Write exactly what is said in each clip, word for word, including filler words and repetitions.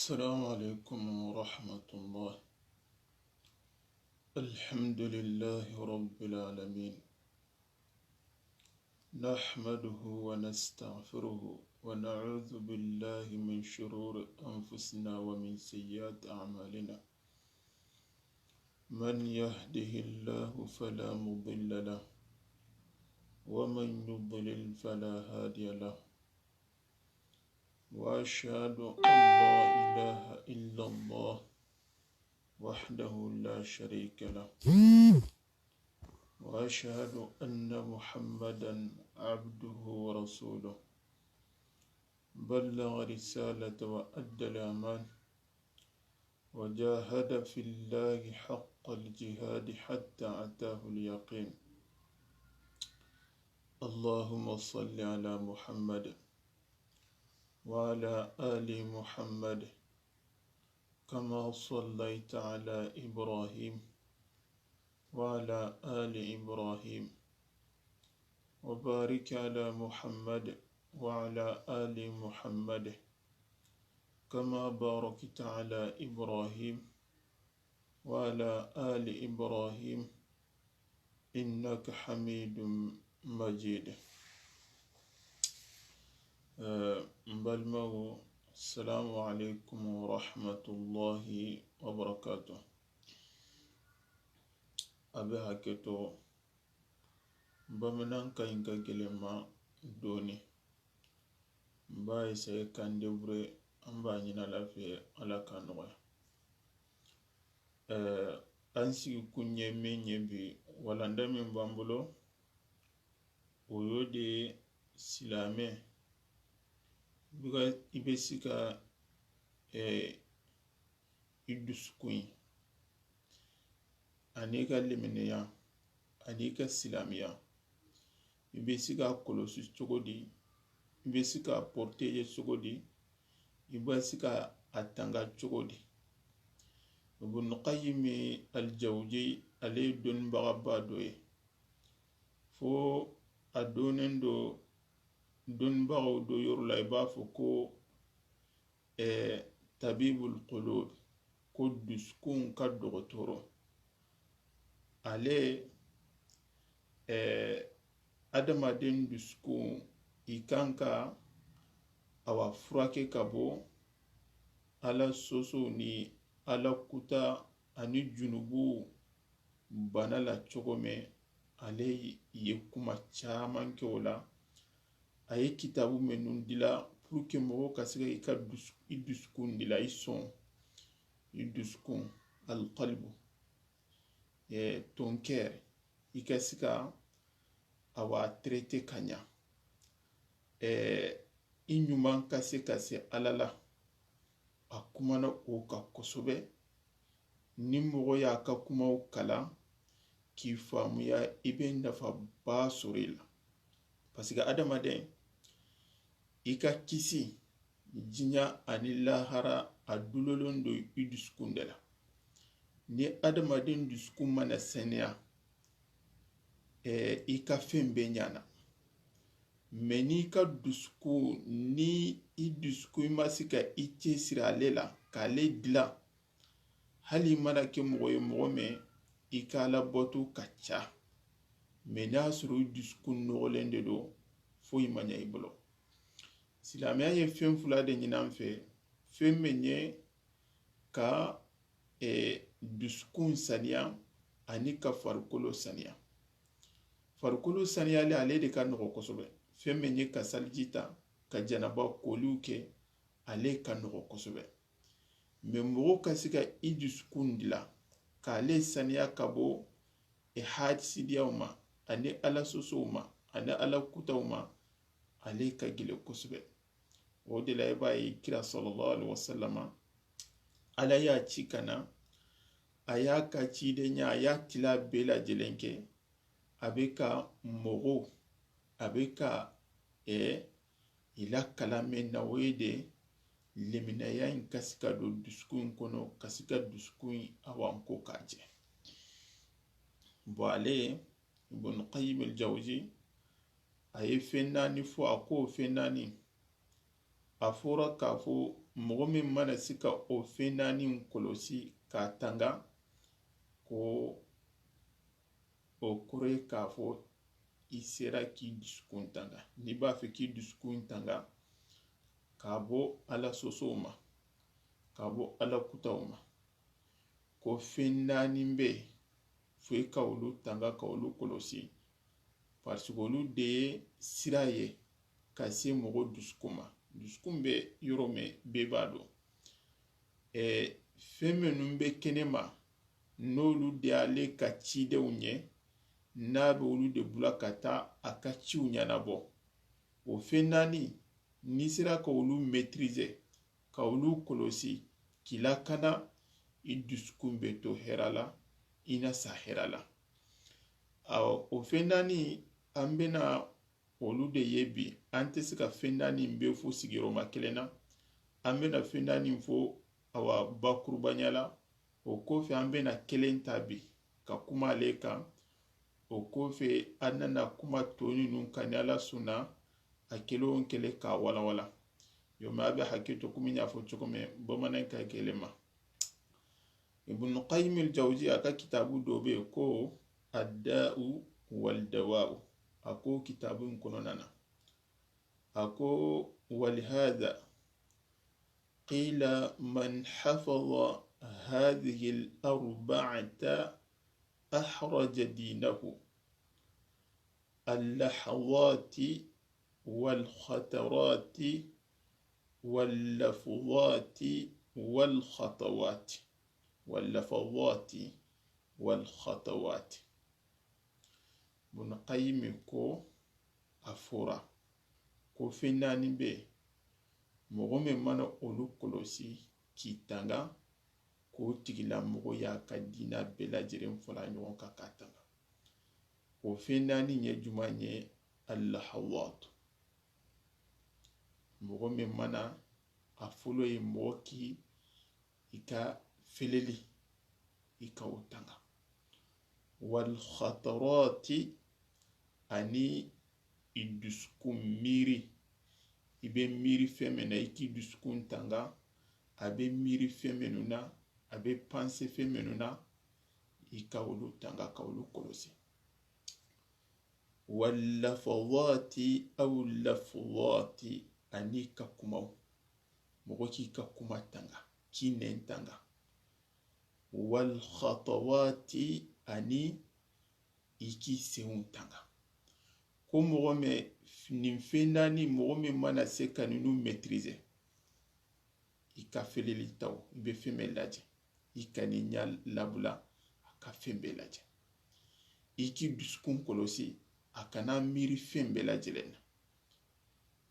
السلام عليكم ورحمة الله. الحمد لله رب العالمين. نحمده ونستغفره ونعوذ بالله من شرور أنفسنا ومن سيئات أعمالنا. من يهده الله فلا مضل له ومن يضلل فلا هادي له. وأشهد أن لا إله إلا الله وحده لا شريك له. وأشهد أن محمدا عبده ورسوله. بلغ رسالة وأدى الأمان. وجاهد في الله حق الجهاد حتى أتاه اليقين. اللهم صل على محمد وعلى آل محمد كما صليت على إبراهيم وعلى آل إبراهيم وبارك على محمد وعلى آل محمد كما باركت على إبراهيم وعلى آل إبراهيم إنك حميد مجيد. Eh, n balimaw, السلام عليكم ورحمة الله وبركاته. A be hakketo, bamanan kayin ka gelen ma doni. N ba essayer ka n débrouiller, an ba ɲini Alla fe, Alla ka noxoya. Eh, an sigi kuɲe me ɲe bi, wala nda min b'an bolo, o yo de silame. Buga i be sika, eh, i dusukun yi, ani ka leminiya, ani ka silamiya. I be sika kolosi cogo di? I be sika protéger cogo di? I be sika a tanga cogo di? Ibn Qayyim al-Jawzi, ale donibaga ba do ye. Fo a donen do, donibaga do yorola, i b'a fo ko, eh, tabibul qulub, ko dusukun ka dogotoro. Ale, eh, adamaden dusukun, i kan ka a wa furake ka bo Alla soso ni Alla kuta ani junubu bana la cogo me. Ale ye kuma caman ke o la. A ye kitabu menun dila pour que moxo ka siga i ka dus-, i dusukun dila, i son, i dusukun, alqalbu, eh, ton cœur, i ka siga a wa traiter ka ɲa. Eh, i ɲuman kase kase Alla la. A kumana o ka kosobe. Ni moxo ya ka kumaw kalan, k'i faamuya, i be nafa ba soro i la. Parce que adamaden, i ka kisi, jiɲa ani lahara, a dulolon do i dusukun de la. Ni adamaden dusukun mana seneya, eh, i ka fen be ɲana. Mais ni ka dusukun, ni i dusukun, i ma sika i cesiri ale la, k'ale dila, hali i mana ke moxo ye moxo me, i ka Alla bato ka ca. Mais n'a soro i dusukun noxolen de do, foyi ma ɲa i bolo. Silamiya ye fen fula de ɲinan fe, fen me ɲe ka, eh, dusukun saniya, ani ka farikolo saniya. Farikolo saniyali, ale de ka noxo kosobe. Fen me ɲe ka saliji ta, ka janaba koliw ke, ale ka noxo kosobe. Mais moxo ka siga i dusukun dila, k'ale saniya ka bo e hadisidiyaw ma, ani Alla sosow ma, ani Alla kutaw ma, ale ka gile kosobe. O de la i b'a ye kira sallallahu alaihi wasallama, Alla y'a ci ka na, a y'a ka ciden ɲa, a y'a tila be lajɛlen ke, a be ka moxo, a be ka, eh, i la kalame na o ye de, leminaya in kasi ka do dusukun kono, kasi ka dusukun a wanko ka je. Bon, ale, Ibn Qayyim al-Jawzi, a ye fen naani fo, a ko fen naani, a fora k'a fo Moxo min mana sika o fendanin kolosi ka tanga, ko o kore ka fo i sera ki dusukun tanga. Ni ba fe ki dusukun tanga, ka bo Ala soso ma, ka bo Ala kutaw ma. Ko fendanin be fo i ka wolu tanga, ka wolu kolosi. Parce que olu de sira ye ka se moxo dusukun ma. Dusukun be yoro me be ba do. E, fɛn mennu be kɛnɛma, n'olu de ale ka cidenw ɲɛ, n'a be olu de bula ka taa a ka ciw ɲɛnabɔ. O fɛn naani, n'i sera ka olu maîtriser, ka olu kɔlɔsi, k'i lakana, i dusukun bɛ to hɛrɛ la, i na sa hɛrɛ la. Awɔ, o fɛn naani, an bɛna olu de ye bi. An tɛ se ka fɛn naani bɛɛ fɔ sigiyɔrɔma kelen na. An bɛna fɛn naani fɔ, awa, bakurubanya la. O kɔfɛ, an bɛna kelen ta bi ka kuma ale kan. O kɔfɛ, an nana kuma tɔ ninnu kan, ni Ala sɔnna, a kelen o kelen k'a walawala. Yo, mais a bɛ hakili to, komi n y'a fɔ cogo min, bamanan ka gɛlɛn ma. Ibn Qayyim al-Jawzi, a ka kitabu dɔ bɛ yen ko Ad-Da'u wal-Dawa'u. A ko kitabu in kɔnɔna na, a ko, "Walihadha qila man hafadha hadhihi al-arba'ata ahraja dinahu." اللحظات والخطرات واللفظات والخطوات. واللفظات والخطوات. Ibn Qayyim ko a fɔra ko fɛn naani bɛ, moxo min mana olu kɔlɔsi k'i tanga, ko tigila moxo y'a ka diina bɛɛ lajɛlen fara ɲɔgɔn kan k'a tanga. O fɛn naani ye juma ye? Al-lahawat. Moxo min mana, a fɔlɔ ye moxo ki i ka feleli, i ka o tanga. Wal khatarati, ani i dusukun miiri. I bɛ miiri fɛn min na, i k'i dusukun tanga. A bɛ miiri fɛn minnu na, a bɛ panse fɛn minnu na, i ka olu tanga, ka olu kɔlɔsi. Wal lafadati aw lafadati, ani ka kumaw. Moxo k'i ka kuma tanga, k'i nɛn tanga. Wal khatawati, ani i k'i senw tanga. Ko moxo me, nin fɛn naani, moxo min mana se ka ninnu maîtriser, i ka feleli taw, i bɛ fɛn bɛɛ lajɛ. I ka ni ɲa labula, a ka fɛn bɛɛ lajɛ. I k'i dusukun kɔlɔsi, a kana miiri fɛn bɛɛ lajɛlen na.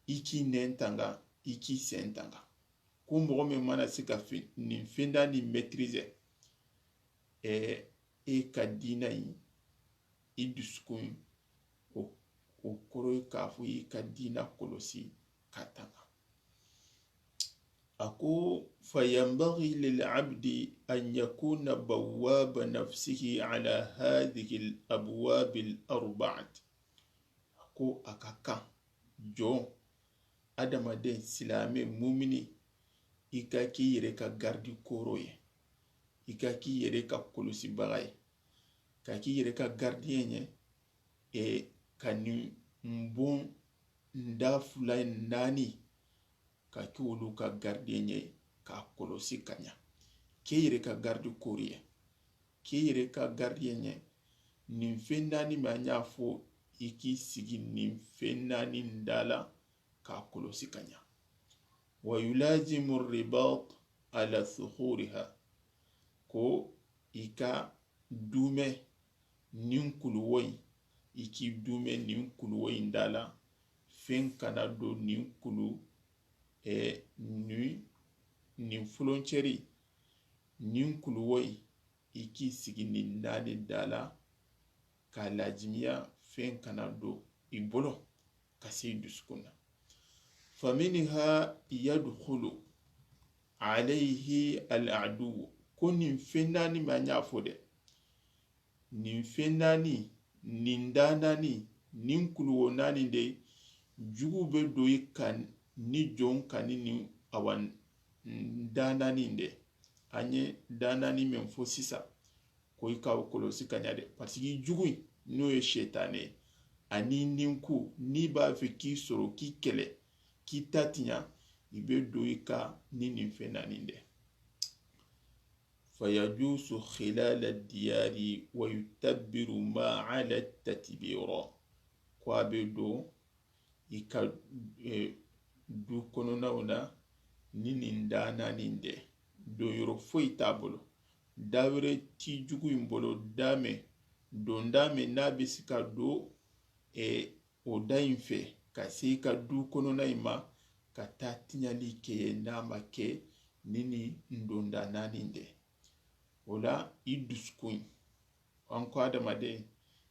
I k'i nɛn tanga, i k'i sen tanga. Ko moxo min mana se ka fe-, nin fɛn naani maîtriser, ɛ, e ka diina in, i dusukun, o, o kɔrɔ ye k'a fɔ i ka diina kɔlɔsi ka tanga. A ko, fayanbaghi lil abdi an yakuna bawwaba nafsihi ala hadhihi al abwabil arba'at. A ko a ka kan, jɔn, adamaden, silaame, mumini, i ka k'i yɛrɛ ka garde corps ye, i ka k'i yɛrɛ ka kɔlɔsibaga ye, ka k'i yɛrɛ ka gardien ye, e, ka nin bon nda fula naani, ka kɛ olu ka gardien ye, k'a kɔlɔsi ka ɲa. Kɛ i yɛrɛ ka garde corps ye, kɛ i yɛrɛ ka gardien ye. Nin fɛn naani ma, n y'a fɔ, i k'i sigi nin fɛn naani da la, k'a kɔlɔsi ka ɲa. Wa yulazimu ribat ala thuhuriha, ko i ka dume nin kuluwo in, i k'i dume nin kuluwo in da la, fɛn kana do nin kulu, e, ni, nin foloncɛri, nin kuluwo in, i k'i sigi nin naani da la, ka lajimiya fɛn kana do i bolo, ka se i dusukun na. Faminha yadkhulu alayhi al aduwu. Ko nin fɛn naani ma, n y'a fɔ dɛ, nin fɛn naani, nin da naani, nin kuluwo naani de, jugu bɛ do i kan ni jɔn kan ni, awa, dananinde. A ɲe danani men fo sisa, ko i ka wo kolosi ka ɲa de, parce que i jugu, n'o ye setane, a ni ninku, ni b'a fe k'i soro, k'i kele, k'i ta tiɲa, i be do i ka ni nin fe naninde. Fayajusu khilala diyari wa yutabbiru ma ala tatbiro. Ko a be do i ka, eh, du kononaw na ni nin dananinde. Do yoro foyi t'a bolo. Dawere ti jugu in bolo dame. Don dame n'a be si ka do, eh, o da in fe, ka se i ka du konona in ma, ka ta tiɲali ke ye n'a ma ke ni nin don dananinde. O la i dusukun. An ko adamaden,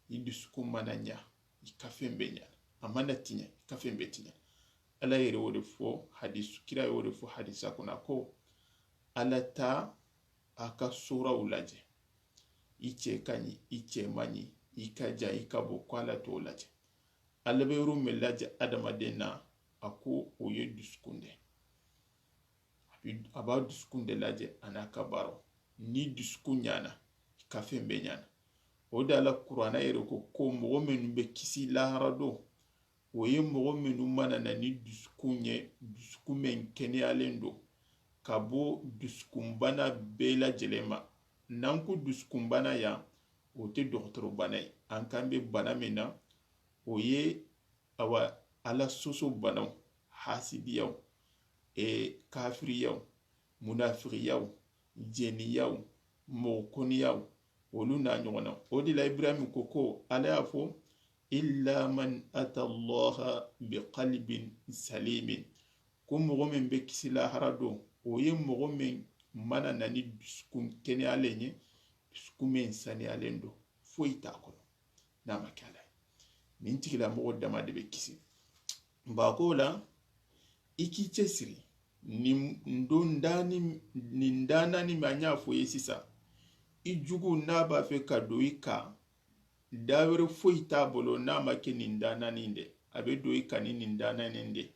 i dusukun mana ɲa, i ka fen be ɲa. A mana tiɲa, i ka fen be tiɲa. Ala yere wo de fo hadisu, kira wo de fo hadisa kuna ko, Ala ta a ka suraw laje. I ce ka ɲi, i ce ma ɲi, i ka ja, i ka bo, ko Ala to laje. Ala be ru me laje adamaden na, a ko o ye dusukunde. A bi, a ba dusukunde laje, a na ka baro. Ni dusukun ɲana, i ka fen be ɲana. O da la Qur'ana yere ko, ko moxo menu be kisi lahara do, o ye moxo menu mana na ni dusukun ye, dusukun men keneyalen do, ka bo dusukun bana be lajele ma. Nan ku dusukun bana ya, o te dogotoro bana ye. An kan be bana men na, o ye awa, Ala soso banaw, hasidiyaw, e, kafiriyaw, munafiqiyaw, jeniyaw, moxo koniyaw, olu na ɲogona. O de la Ibrahim ko, ko Ala ya fo, illa man ata Allaha bi qalbin salimin. Ko moxo men be kisi lahara do, o ye moxo men mana na ni dusukun keneyalen ye, dusukun men saniyalen do, foyi ta kono. N'a ma ke Ala ye. Nin tigila moxo dama de be kisi. Ba ko la, i k'i cesiri, nin don dani, nin danani ma ɲa fo ye sisa. I jugu n'a ba fe ka do i ka, dawere foyi t'a bolo n'a ma ke nin dananinde. A be do i ka ni nin dananinde.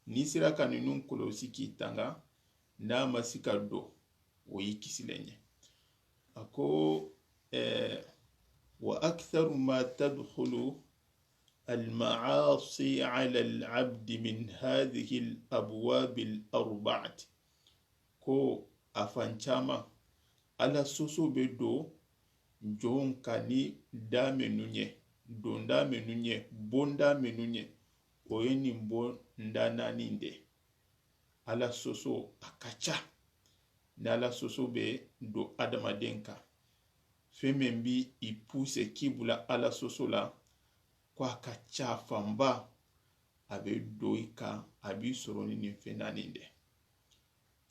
Ni sira ka ninun kolosi k'i tanga, n'a ma si ka do, o yi kisilen ye. A ko, eh, wa aktharu ma tadkhulu almaasi ala alabdi min hadhihi alabwabi alarba'ati. Ko a fan caman, Ala soso be do jon ka ni damenu ye, don damenu ye, bon damenu ye, o ye nin bon dananinde. Ala soso a ka ca. Ni Ala soso be do adamaden ka, fe men bi i puse k'i bula Ala soso la, ko a ka ca fanba, a be do i ka, a b'i soro ni nin fe naninde.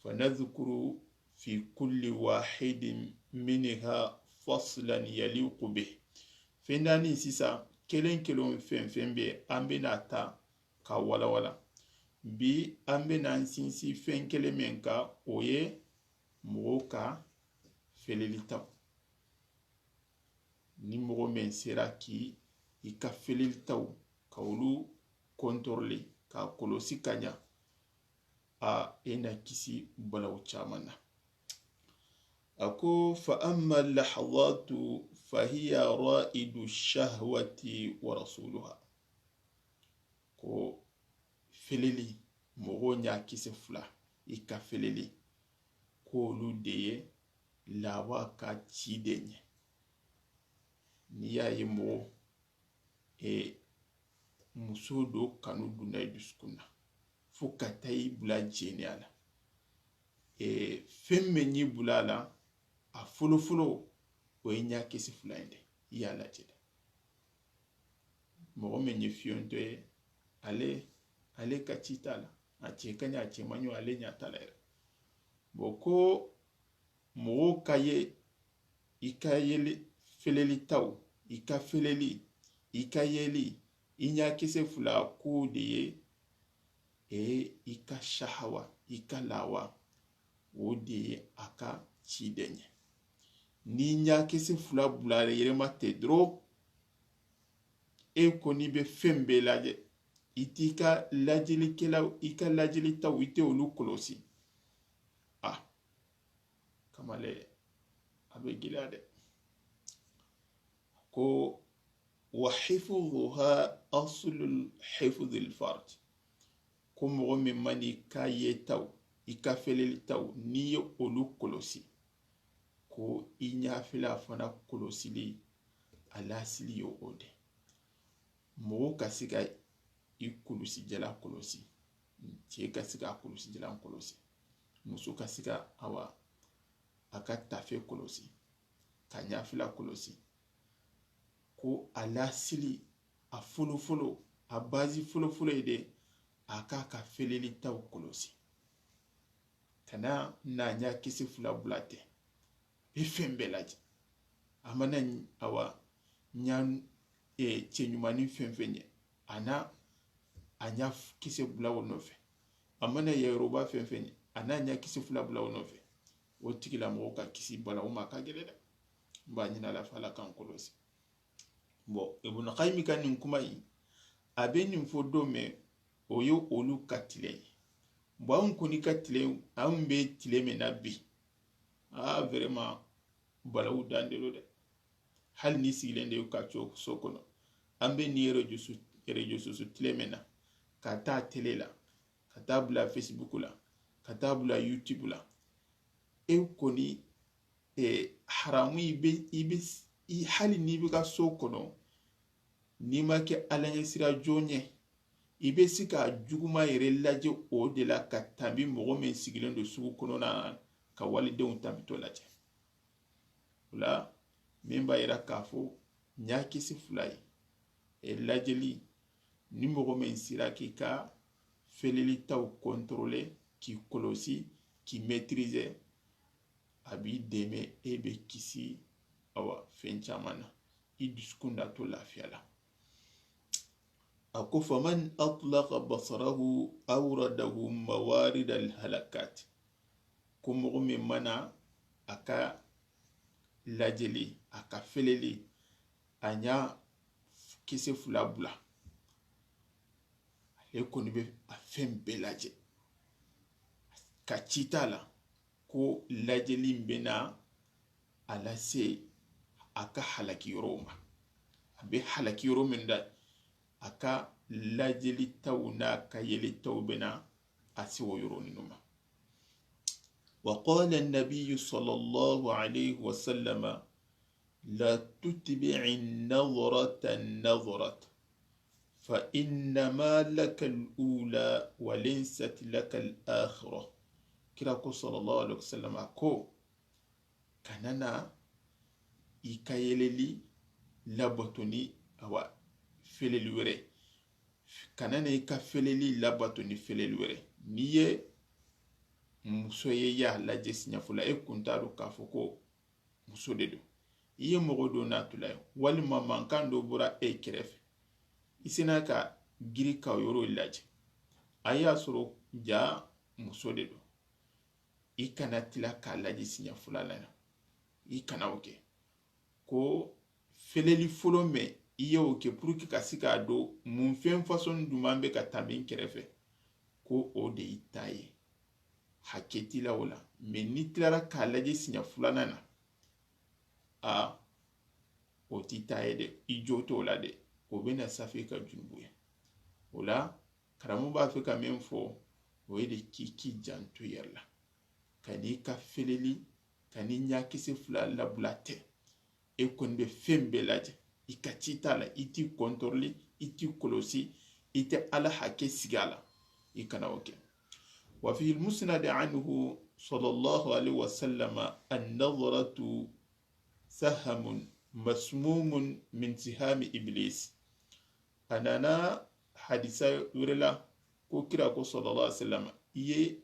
Fanadhkuru fi kulli wahidin minha faslan yaliqu bih. Fe nani sisa, kelen kelen fen fen be, an be na ta ka walawala. Bi an be na sinsi fen kelen men ka, o ye moxo ka felelitaw. Ni moxo men sera ki, i ka felelitaw, ka wolu contrôler, ka kolosi ka ɲa, a e na kisi balaw caman na. A ko, fa amma lahadatu fa hiya raidu shahwati wa rasuluha. Ko feleli, moxo ɲa kise fula, i ka feleli, kolu de ye lawa ka ci de ɲe. Ni ya ye moxo, e, muso do kanu duna i dusukun na, fo ka ta i bula jeni a la. E, fen me ɲi bula la, a folo folo, o ye ɲa kisi fula inde, i ya la cede. Moxo me ɲi fiyonto ye, ale, ale ka ci ta la, a ce ka ɲa, a ce ma ɲo, ale ɲa ta la yere. Bon, ko moxo ka ye, i ka yeli, feleli taw, i ka feleli, i ka yeli, i ɲa kise fula ko de ye, e, i ka shahawa, i ka lawa, o de ye a ka ci de ɲe. Ni ɲa kise fula bula yere ma te doro, e ko ni be fen be laje, i ti ka lajili kela, i ka lajili taw, i te olu kolosi. Kamale, a be gila de. Ko, wa hifdhuha aslul hifdhil farj. Ko moxo min mani ka ye taw, i ka feleli taw, ni ye olu kolosi, ko i ɲafila fana kolosili, a lasili yo o de. Moxo ka siga i kulusi jala kolosi, ce ka siga a kulusi jala kolosi, muso ka siga awa a ka tafe kolosi, ka ɲafila kolosi, ko a lasili, a folofolo, a bazi folofolo ye de, a ka ka feleli taw kolosi. Kana na ɲa kisi fula bulate. Be fen be laje. A mana ɲ-, awa, ɲa, e, ce ɲumani fen fen ye. A na a ɲa f-, kisi bula wo nofe. A mana yaroba fen fen ye. A na ɲa kisi fula bula wo nofe. O tigila moxo ka kisi bala o ma ka gele de. N ba ɲina la fala kan kolosi. Bon, Ibn Qayyim ka nin kuma yi, a be nin fo do me, o yo olu ka tile. Bon, an koni ka tile, an be tile me na bi. Ah, vraiment, balawu dande lo de. Hali ni sigilen de yo ka co so kono. An be ni réseau so-, réseau so-, so tile me na. Ka ta télé la, ka ta bula Facebook la, ka ta bula YouTube la. E koni e, haramu i be, i be, i hali ni be ka so kono, ni ma ke Ala ɲɛ sira joɲe, i be si ka juguma yere laje o de la ka tambi moxo men sigilen do sugu kono na ka walidenw tambi to laje. Wala, min ba yira ka fo, ɲa kisi fula yi. E lajeli, ni moxo men sira ki ka feleli taw contrôler, ki kolosi, ki maîtriser, a b'i deme e be kisi, awa, fen caman na, i dusukun da to lafiya la. A ko, faman atlaqa basarahu awradahu mawarid al halakat. Ko moxo min mana a ka lajeli, a ka feleli, a ɲa kisi fula bula. Ale koni be a fen be laje. Ka cita la, ko lajeli be na a lase a ka halaki yoro ma. A be halaki yoro men da, a ka lajeli taw na ka yeli taw be na a si wo yoro ninu ma. وقال النبي صلى الله عليه وسلم، لا تتبع النظرة النظرة، فإنما لك الأولى وليست لك الآخرة. Kira ko sallallahu alaihi wasallam a ko, kana na i ka yeleli labatoni, awa, feleli were. Kana na i ka feleli labatoni feleli were. Ni ye muso ye ya laje siɲa fula, e kunta do ka fo ko muso de do. I ye moxo do na tula ye, walima mankan do bora e kerefe. I sina ka giri ka yoro laje. A ya soro ja muso de do. I kana tila ka laji siɲa fula la na. I kana o ke. Ko feleli folo me i ye o ke pour que ka si ka do mun fen façon duman be ka tambin kerefe. Ko o de i ta ye. Hakke ti la wala. Mais ni tilara ka laji siɲa fula na na. A, o ti ta ye de. I joto la de. O be na safe ka junubu ye. Wala, karamu ba fe ka men fo, o ye de ki, ki janto yere la. Ka ni ka feleli, ka ni ɲa kisi fula labula te. E koni be fen be laje. I ka ci ta la, i ti contrôle, i ti kolosi, i te Ala hakke siga la. I kana o ke. وفي المسند عنه صلى الله عليه وسلم، النظرة سهم مسموم من سهام إبليس. A nana hadisa wure la, ko kira ko sallallahu alaihi wasallam, i ye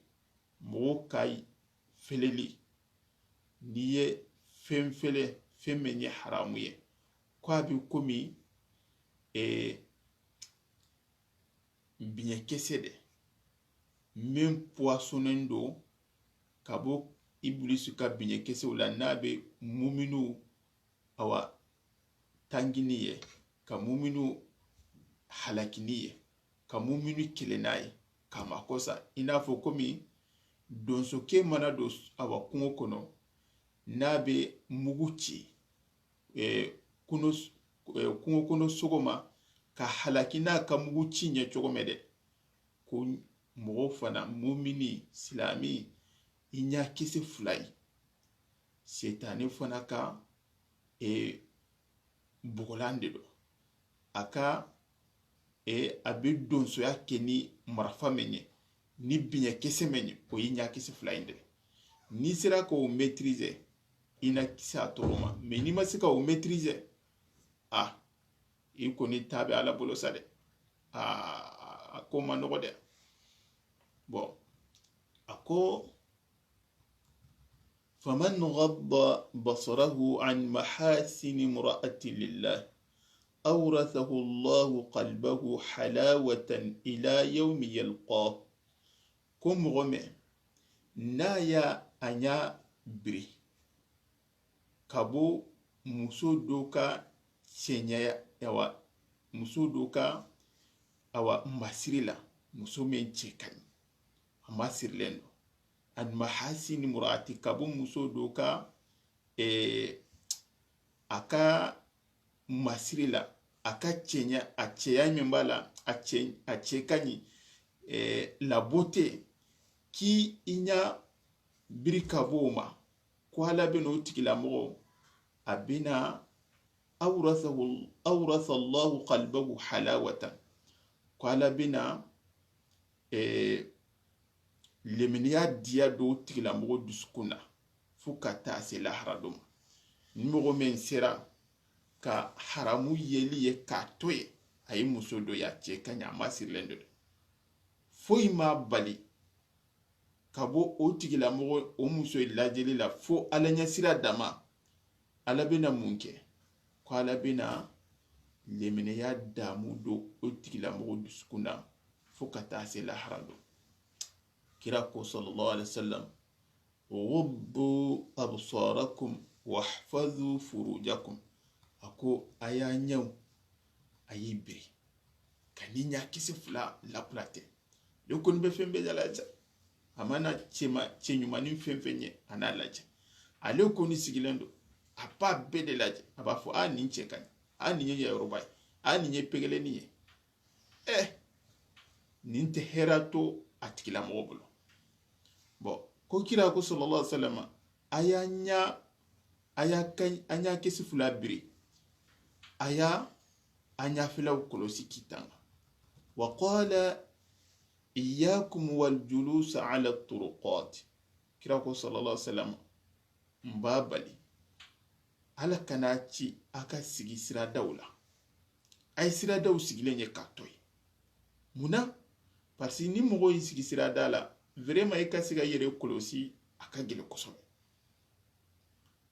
moxo kay feleli, ni ye fen fele, fen men ye haramu ye, ko a bi komi, e, biɲe kese de, men poissonen do ka bo Iblisu ka biɲe kese wala na be muminu, awa, tangini ye, ka muminu halakini ye, ka muminu kelena ye, ka ma kosa. I n'a fo komi donso ke mana do s-, awa, kungo kono, na be mugu ci, e, kuno s-, e, kungo kono sogoma, ka halaki na ka mugu ci ɲa cogome de. Ko moxo fana, mumini, silami, i ɲa kese fula yi. Setane fana ka, e, bogolande do. A ka, e, a be donsoya ke ni marafa me ɲe, ni biɲa kese me ɲe, o yi ɲa kese fula yi nde. Ni sera ko maîtriser, i na kisa toroma. Mais ni ma se ka o maîtriser, a, i koni tabe Ala bolo sa de. A, a ko ma noxo de. Bon, a ko, فمن غض بصره عن محاسن امرأة لله أورثه الله قلبه حلاوة إلى يوم يلقاه. Ko moxo me, na ya a ɲa biri, ka bo muso do ka ceɲa ya, yawa, muso do ka, awa, masiri la, muso men ce kaɲi, a ma sirilen do. An mahasini murati, ka bo muso do ka, e, a ka masiri la, a ka ceɲa, a ceya men ba la, a ce, a ce kaɲi, e, la beauté, ki i ɲa biri ka bo ma, ko Ala beno tigilamoxo, a bena awrasahu, awrasa Allahu qalbahu halawatan. Ko Ala bena, e, leminiya diya do tigilamoxo dusukun na, fo ka ta se lahara do ma. Ni moxo men sera ka haramu yeli ye ka toye, a yi muso do ya ce kaɲa ma sirilen do de. Foyi ma bali ka bo o tigilamoxo, o muso lajeli la fo Ala ɲa sira dama. Ala bena mun ke? Ko Ala bena lemine ya damu do o tigilamoxo dusukun na fo ka ta se lahara do. Kira ko sallallahu alaihi wasallam, "Ghuddu absarakum wahfazu furujakum." A ko a ya ɲaw, a yi biri. Ka ni ɲa kisi fula lapulate. Le koni be fen be da laja. A ma na cema, ce ɲumani fen fen ye, a na laja. A le koni sigilen do. A pa be de laja. A ba fo, a ni ce kaɲi. A ni ye Yoruba ye. A ni ye pegele ni ye. Eh, nin te hera to a tigilamoxo bolo. Bon, ko kira ko sallallahu alaihi wasallam, a ya ɲa, a ya ka, a ɲa kisi fula biri. A ya a ɲa filaw kolosi kitanga. Wa qala, "Iyyakum wal julusa ala turuqat." Kira ko sallallahu alaihi wasallam, n ba bali. Ala kana ci a ka sigi sira daw la. Ay sira daw sigilen ye ka toy. Muna? Parce que ni moxo yi sigi sira da la, vraiment i ka siga yere kolosi a ka gele kosobe.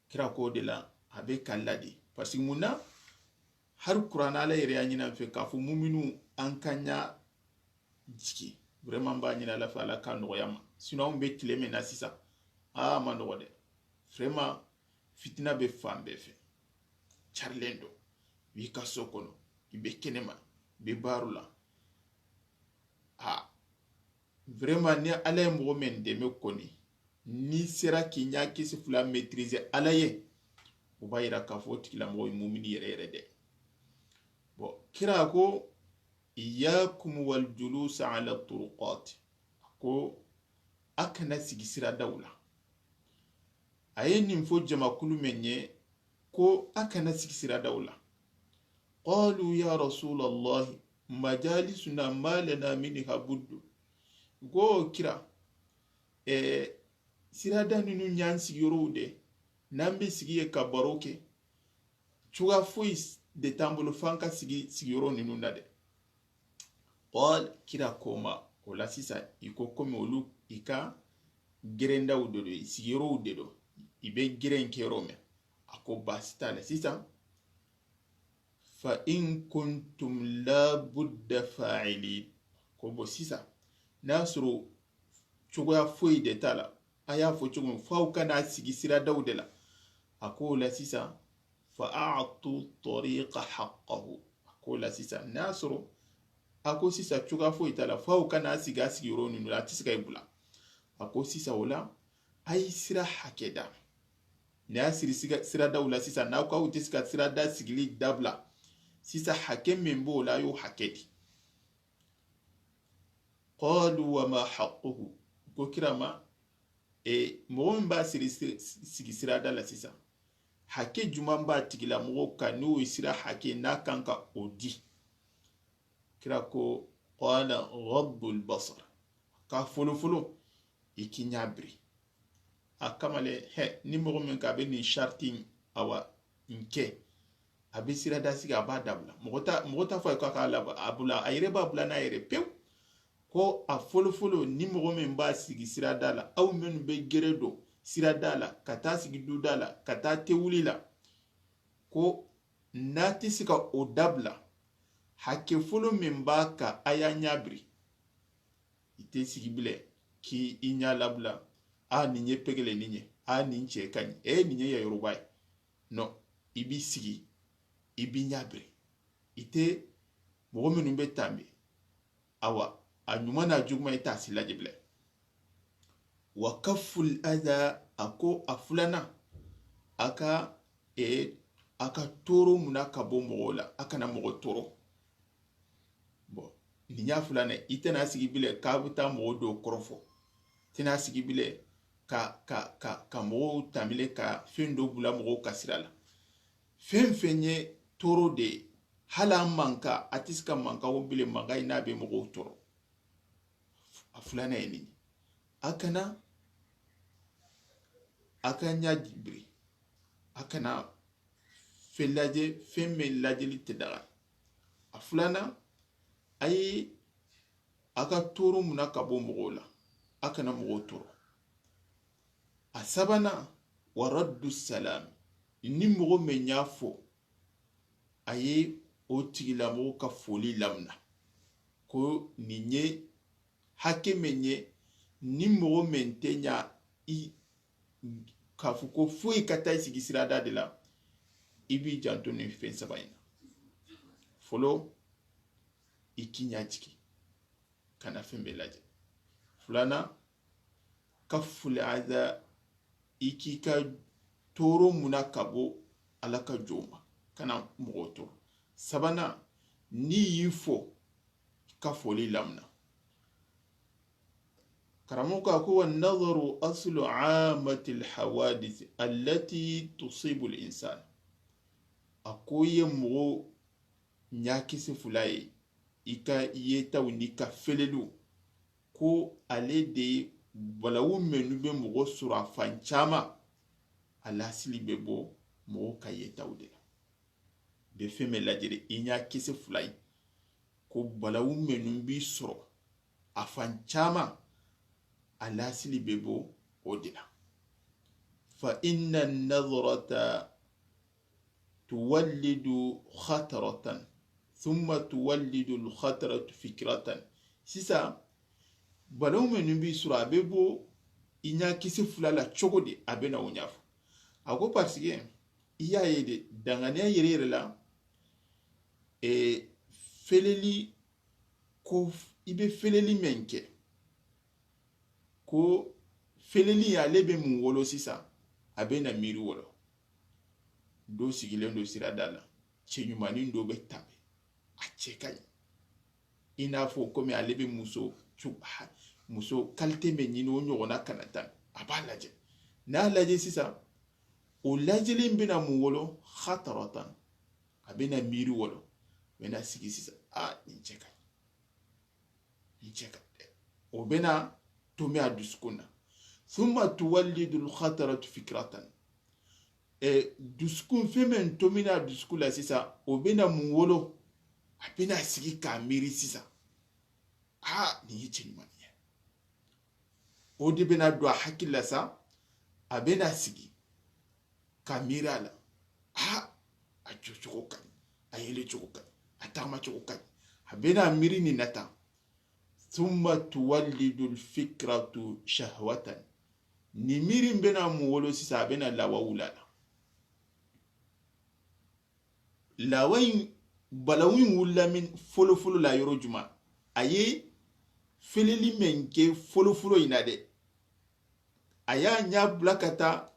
Kira ko de la, a be kalla di. Parce que muna? Har Qur'an Ala yere ya ɲina fe ka fo muminu an ka ɲa jiki. Vraiment, n ba ɲina Ala fe Ala ka noxoya ma. Sinon, an be tileme na sisa. A ma noxo de. Vraiment, fitina be fan be fe. Carlen do. Wi ka sokono. I be kenema. Be barula. A. Vraiment, ni Ala ye moxo men deme koni, ni sera ki ɲa kisi fula maîtriser Ala ye, o ba yira ka fo tigilamoxo mumini yere yere de. Bon, kira ko, "Iyyakum wal julusa ala turuqat." Ko, a kana sigi sira daw la. A ye nin fo jama kulu men ye, ko a kana sigi sira daw la. Qalu, "Ya Rasulallahi, majalisuna ma lana minha buddu." Ko kira, e, sira da ninu ɲan sigiyorow de, nan be sigi ye ka baro ke, cuga foyi de tambolo fan ka sigi sigiyoro ninu na de. Qal, kira koma, o la sisa, i ko komi olu, i ka gerendaw de do, i sigiyorow de do, i be geren kero me. A ko basi ta la sisa, "Fa in kuntum la budda fa'ilin." Ko bo sisa, na soro cogoya foyi de ta la, a ya fo cogo, faw kana sigi sira daw de la. A ko la sisa, "Fa a'tu tariqa haqqahu." A ko la sisa, na soro, a ko sisa cogoya foyi ta la, faw kana siga sigiyoro ninu la, a ti siga i bula. A ko sisa o la, ay sira hake da. Ni a siri siga, sira daw la sisan, na ko a wuti siga sira da sigili dabla. Sisan hake men bo la yo hake di. Qalu wa ma haqquhu. Ko kira ma, e, moxo min ba siri, siri, sigi sira da la sisan, hake juma ba tigila moxo ka ni o sira hake na kan ka o di. Kira ko, qala ghaddul basar. Ka folo folo, i ki ɲa biri. A kamale, he, ni moxo min ka be ni shartin awa nke. A be sira da sigi a ba dabula. Moxo ta, moxo ta fay ka ka la abula, a yere ba bula na yere pew. Ko a folo folo ni moxo min ba sigi sira da la, aw menu be gere do sira da la, ka ta sigi du da la, ka ta tewuli la. Ko na ti siga o dabula, hake folo min ba ka a ya ɲa biri. I te sigi bile, ki i ɲa labula, a ni ɲe pegele ni ɲe, a ni ce kaɲi, e ni ɲe ya Yoruba yi. No, i bi sigi, i bi ɲa biri. I te moxo menu be tambe, awa, a ɲuma na juguma i ta sila je bile. Wa kafful adha, a ko a fulana, a ka, e, a ka toro muna ka bo moxo la, a kana moxo toro. Bon, ni ɲa fulana, i tena sigi bile ka buta moxo do korofo. Tena sigi bile ka, ka, ka, ka moxo tamile ka fen do bula moxo ka sira la. Fen fen ye toro de, hala manka, a ti siga manka wo bile manka i na be moxo toro. A fulana ye ni. A kana, a ka ɲa biri. A kana felaje, fen me lajeli te daga. A fulana, a yi a ka toro muna ka bo moxo la. A kana moxo toro. A sabana, wa raddu salam. Ni moxo me ɲa fo, a ye o tigilamoxo ka foli lamuna. Ko ni ɲe hake me ɲe, ni moxo me nte ɲa i ka fu ko foyi ka ta i sigi sira da de la, i bi janto ni fen saba ina. Folo, i ki ɲa jiki. Kana fen be laje. Fulana, kafful adha, i ki ka toro muna ka bo Ala ka joma, kana moxo toro. Sabana, ni yi fo, ka foli lamuna. Karamoxo ka ko, wa nazaru aslu amatil hawadith allati tusibu al insan. A ko ye moxo ɲa kisi fula ye, i ka yetaw ni ka felelu, ko ale de balawu menu be moxo sura fancama, a lasili be bo moxo ka yetaw de la. Be feme lajere i ɲa kisi fula ye, ko balawu menu bi soro a fancama, a lasili be bo o de la. Fa inna nadrata tuwallidu khataratan, thumma tuwallidu lkhataratu fikratan. Sisa, balawu menu bi sura a be bo i ɲa kisi fula la cogo di, a be na o ɲa fo. A ko parce que i ya ye de, danganiya yere yere la, e, feleli ko f-, i be feleli men ke, ko feleli ale be mun wolo sisa, a be na miri wolo. Do sigilen do sira da la, ce ɲumanin do be tambe, a ce kaɲi. I na fo comme ale be muso cu-, ha, muso qualité me ɲini o ɲogona kana tambe, a ba laje. Na laje sisa, o lajelen be na mun wolo, khataratan, a be na miri wolo, be na sigi sisa, a, ni ce kaɲi. Ni ce ka, o be na tomi a dusukun na. Thumma tuwallidu lkhataratu fikratan. E, dusukun femen tomina dusukun la sisa, o be na mun wolo, a be na sigi ka miri sisa. A, ni yi ce ɲumani ye. O de be na do a hakilla sa, a be na sigi ka miri a la. A, a jo cogo kaɲi, a yele cogo kaɲi, a taxama cogo kaɲi. A be na miri ni nata. Thumma tuwallidu lfikratu shahwatan. Ni miri be na mun wolo sisa, a be na lawa wula la. Lawa in, balawu in wulla min folo folo la yoro juma. A ye feleli men ke folo folo ina de. A ya ɲa bula kata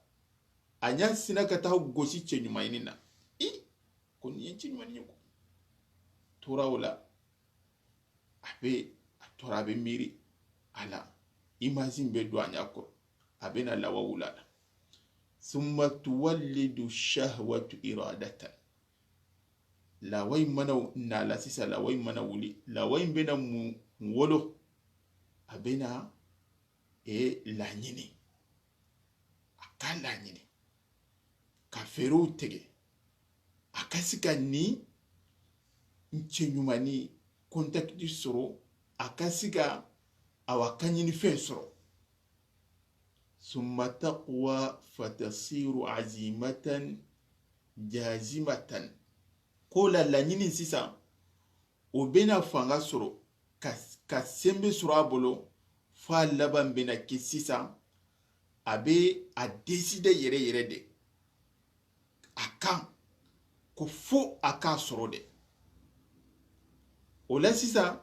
A ɲa sina ka taxa gosi cɛ ɲumayini na. I, ko ni ye cɛ ɲumani ɲi ko. Tora wala. A be, a tora a be miri. Ala. Imagine be do a ɲa ko. A be na lawa wulala. Summa tuwallidu shahwatu iradatan. Lawayi mana na la sisa, lawayi mana wuli, lawayi be na mu wolo, a be na e laɲini, a ka laɲini, ka feerew tege, a ka sika ni n cɛ ɲumani contact soro, a ka sika awa ka ɲini fen soro. Summa taqwa fatasiru azimatan jazimatan. Ko la laɲini sisan, o bena fanga soro, ka, ka sembe soro a bolo, fa laban bena ke sisan, a be a décider yere yere de. A kan, ko fo a ka soro de. O la sisan,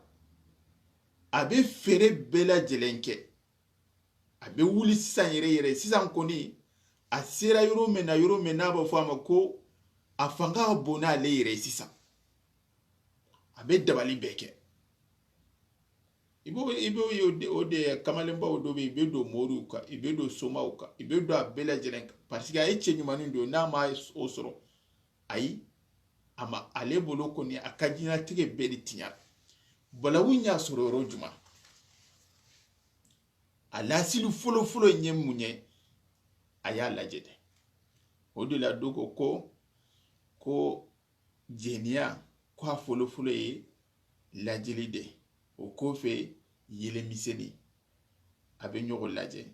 a be fere bela jelenke. A be wuli sisan yere yere. Sisan koni, a sera yoro mena, yoro mena ba fo a ma ko, a fanga bona ale yere sisan. A be dabali be ke. I bo, i bo yo de, o de kamalenbaw do be, i be do moriw ka, i be do somaw ka, i be do a bela jelen ka. Parce que a ye cɛ ɲumanin do, n'a ma o soro. Ayi, ama ale bolo koni a ka jina tige be di tiɲa. Balawu ɲa soro yoro juma. A lasilu folo folo ɲe muɲe, a y'a lajɛ de. O de la dogo ko, ko jeniya, ko a folo folo ye lajɛli de. O kofe, yele miseni. A be ɲogo lajɛ,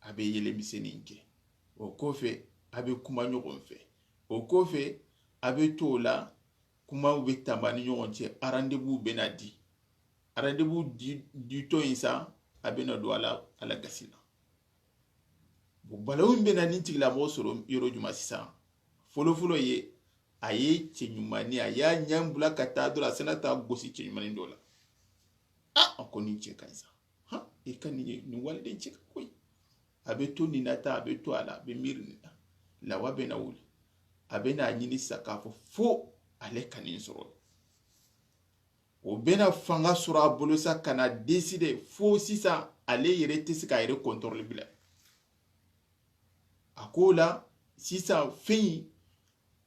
a be yele miseni ke. O kofe, a be kuma ɲogon fe. O kofe, a be tola, kuma be tambani ɲogon ce, a rendez-vous be na di. Rendez-vous di, di to insa, a be na do ala, ala gasina. Bon, balawun be na nin tigila mo soro yoro juma sisan. Folo folo ye, a ye cɛ ɲumani, a y'a ɲan bula ka ta do la, a sena ta gosi cɛ ɲumani do la. A, a ko nin cɛ ka insa. Ha, e ka ni, ni waliden cɛ ka koyi. A be to ni na ta, a be to ala, a be miri ni na. Lawa be na wuli. A be na ɲini sa ka fo, fo ale ka nin soro. O bena fanga soro a bolo sa, kana décider fo sisan, ale yere te sika yere contrôle bila. A ko la, sisan feyi,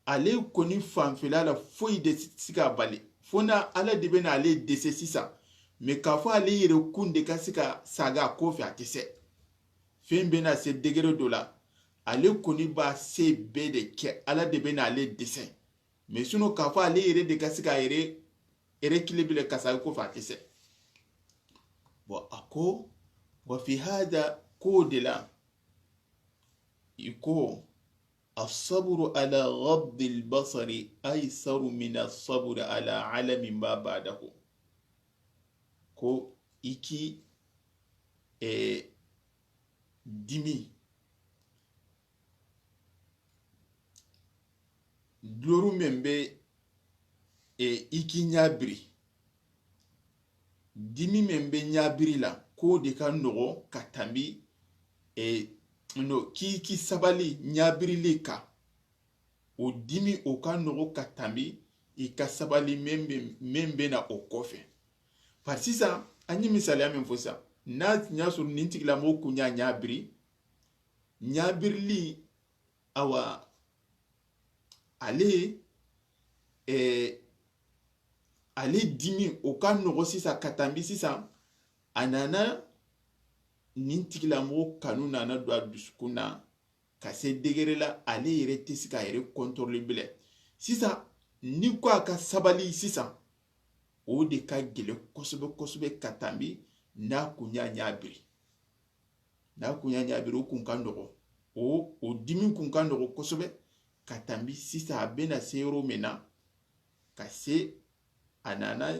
ale koni fanfela la foyi de sika bali. Fo na ala de bena ale dese sisan. Mais ka fo ale yere kunde ka sika saga kofi a te se. Fen bena se degré do la, ale koni ba se be de ke ala de bena ale dese. Mais sinon, ka fo ale yere de ka sika yere, yere kile bile ka sa ko fa kese. Bon, a ko, wa fi hada, ko de la, i ko, الصبر على غض البصر أيسر من الصبر على ألم ما بعده. Ko i ki, eh, dimi, duloru men be, e, i ki ɲabiri. Dimi men be ɲabiri la, ko de ka nogo ka tambi, e, no, ki, ki sabali ɲabirili ka. O dimi o ka nogo ka tambi, i ka sabali men be, men be na o kofe. Par sisan, an yi misaliya men fo sisan, na ɲa soro nin tigila mo ku ɲa ɲabiri, ɲabirili, awa, ale, eh, ale dimi, o ka nogo sisan, ka tambi sisan, a nana nin tigilamogo kanu nana do a dusukun na, ka se degere la, ale yere te sika yere contrôle bile. Sisan, ni ko a ka sabali sisan, o de ka gele kosebe, kosebe ka tambi, na ku ɲa ɲabiri. Na ku ɲa ɲabiri, o kun ka nogo. O, o dimi kun ka nogo kosebe, ka tambi sisan, a bena se yoro mena, ka se, a nana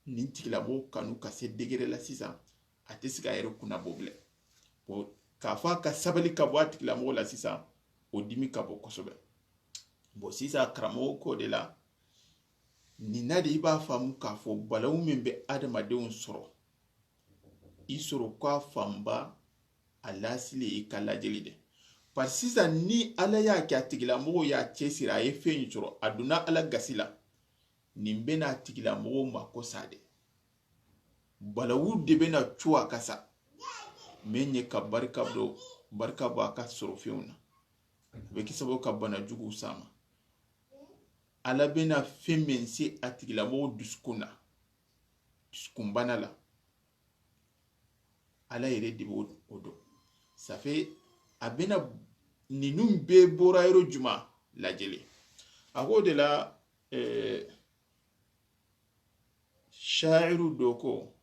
nin tigilamogo kanu ka se degere la sisan, a te sika yere kunna bo bile. Bon, ka fa ka sabali ka bo a tigilamogo la sisan, o dimi ka bo kosebe. Bon, sisan karamogo ko de la, ni na de i b'a famu ka fo balawu men be adamadenw soro. I soro ko a fanba, a lasile i ka lajeli de. Parce que sisan ni Ala y'a kɛ a tigilamoxo y'a cɛsiri, a ye feɲi sɔrɔ, a donna Ala gasi la, nin bɛ na tigilamoxo ma ko sa de. Balawu de bɛ na cu a ka sa. Me ɲɛ ka barika bɔ, barika bɔ a ka sɔrɔ fɛnw na. A bɛ kɛ sababu ka bana jugu sama. Ala bɛ na fɛn min se a tigilamoxo dusukun na, dusukunbana la. Ala yɛrɛ de b'o o dɔn. Ça fait, a bɛna ninnu bɛɛ bɔra yɔrɔ juma lajɛlen. A ko de la, eh, sha'iru dɔ ko,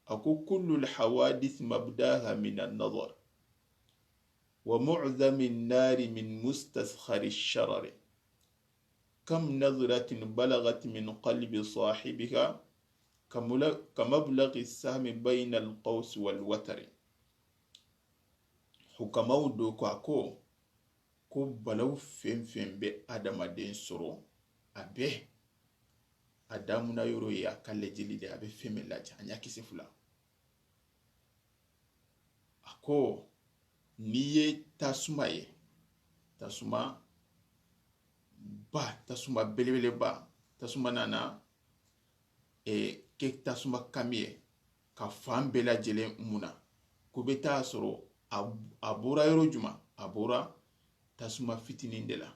a ko, "Kullu hawadith mabdaha min an-nazar, wa mu'zamin nari min mustaskhari sharari." كم نظرة بلغت من قلب صاحبها كمبلغ السهم بين القوس والوتر. Hukamaw do ko a ko, ko balaw fɛn fɛn bɛ adamaden sɔrɔ, a bɛ a damuna yɔrɔ ye, a ka lajɛli de, a bɛ fɛn bɛ lajɛ, a ɲa kise fula. A ko, n'i ye tasuma ye, tasuma ba, tasuma belebeleba, tasuma nana, e, ke tasuma kami ye, ka fan bɛɛ lajɛlen muna, ko bɛ taa sɔrɔ a, a bɔra yɔrɔ juma, a bɔra tasuma fitinin de la.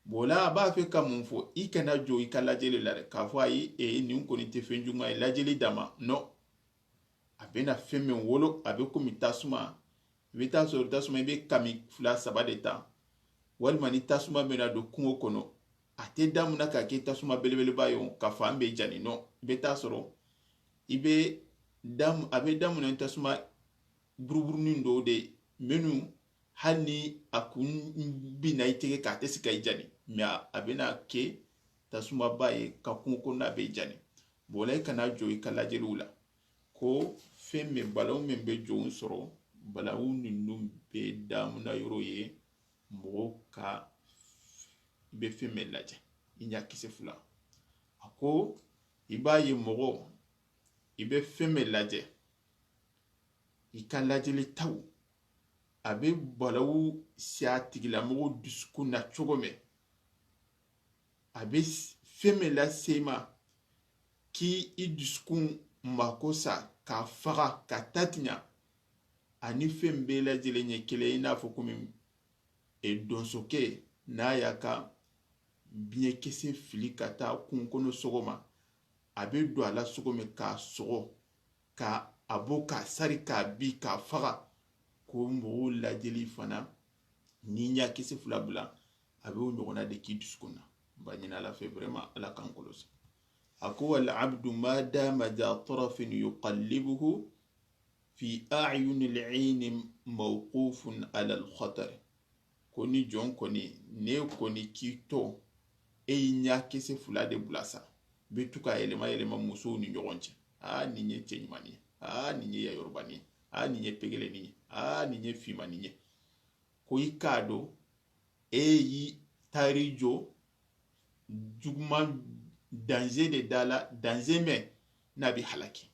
Bola a b'a fɛ ka mun fɔ, i kana jɔ i ka lajɛli la dɛ, k'a fɔ ayi, e, nin kɔni tɛ fɛn juguman ye, lajɛli dama, non. A bɛna fɛn min wolo, a bɛ komi tasuma. I bɛ taa sɔrɔ tasuma, i bɛ kami fila saba de ta, walima ni tasuma bɛna don kungo kɔnɔ, a tɛ damuna ka kɛ tasuma belebeleba ye, ka fan bɛɛ jani, non. I bɛ taa sɔrɔ i bɛ damu, a bɛ damuna ni tasuma buruburunin dɔw de, minnu hali ni a kun bina i tɛgɛ kan, a tɛ se ka i jani, mais a, a bɛna kɛ tasumaba ye ka kungo kɔnɔna bɛɛ jani. Bola i kana jɔ i ka lajɛliw la, ko fɛn min, balawu min bɛ jɔnw sɔrɔ, balawu ninnu bɛ damuna yɔrɔ ye, mɔgɔ ka, i bɛ fɛn min lajɛ, i ɲa kise fula. A ko, i b'a ye mɔgɔ, i bɛ fɛn min lajɛ, i ka lajɛli taw, a bɛ balawu si a tigilamɔgɔ dusukun na cogo min, a bɛ s-, fɛn min lase i ma, k'i, i dusukun mako sa, k'a faga, k'a tatiɲa, ani fɛn bɛɛ lajɛlen ɲɛ kelen, i n'a fɔ komi, e, donsokɛ n'a y'a ka biɲɛkisɛ fili ka taa kungo kɔnɔ sɔgɔma, a bɛ don a la sɔgɔma k'a sɔgɔ, ka a bɔ, k'a sari, k'a bin, k'a faga, ko mɔgɔw lajɛli fana, ni ɲa kisi fila bila, a bɛ o ɲɔgɔnna de k'i dusukun na. N b'a ɲini Ala fɛ, vraiment, Ala k'an kɔlɔsi. A ko, "Wal abdu ma dama za tarafin yuqallibuhu fi a'yunil ayni mawqufun alal khatar." Ko ni jɔn kɔni, ne kɔni k'i to, e y'i ɲa kese fula de bula sa, bɛ to ka yɛlɛma yɛlɛma musow ni ɲɔgɔn cɛ. A, nin ye cɛ ɲuman ye, a, nin ye yayorobani ye, a, nin ye pegeleni ye, a, nin ye fimani ye. Ko i k'a dɔn, e y'i tari jɔ juguman, danger de da la, danger mɛ, n'a bɛ halaki.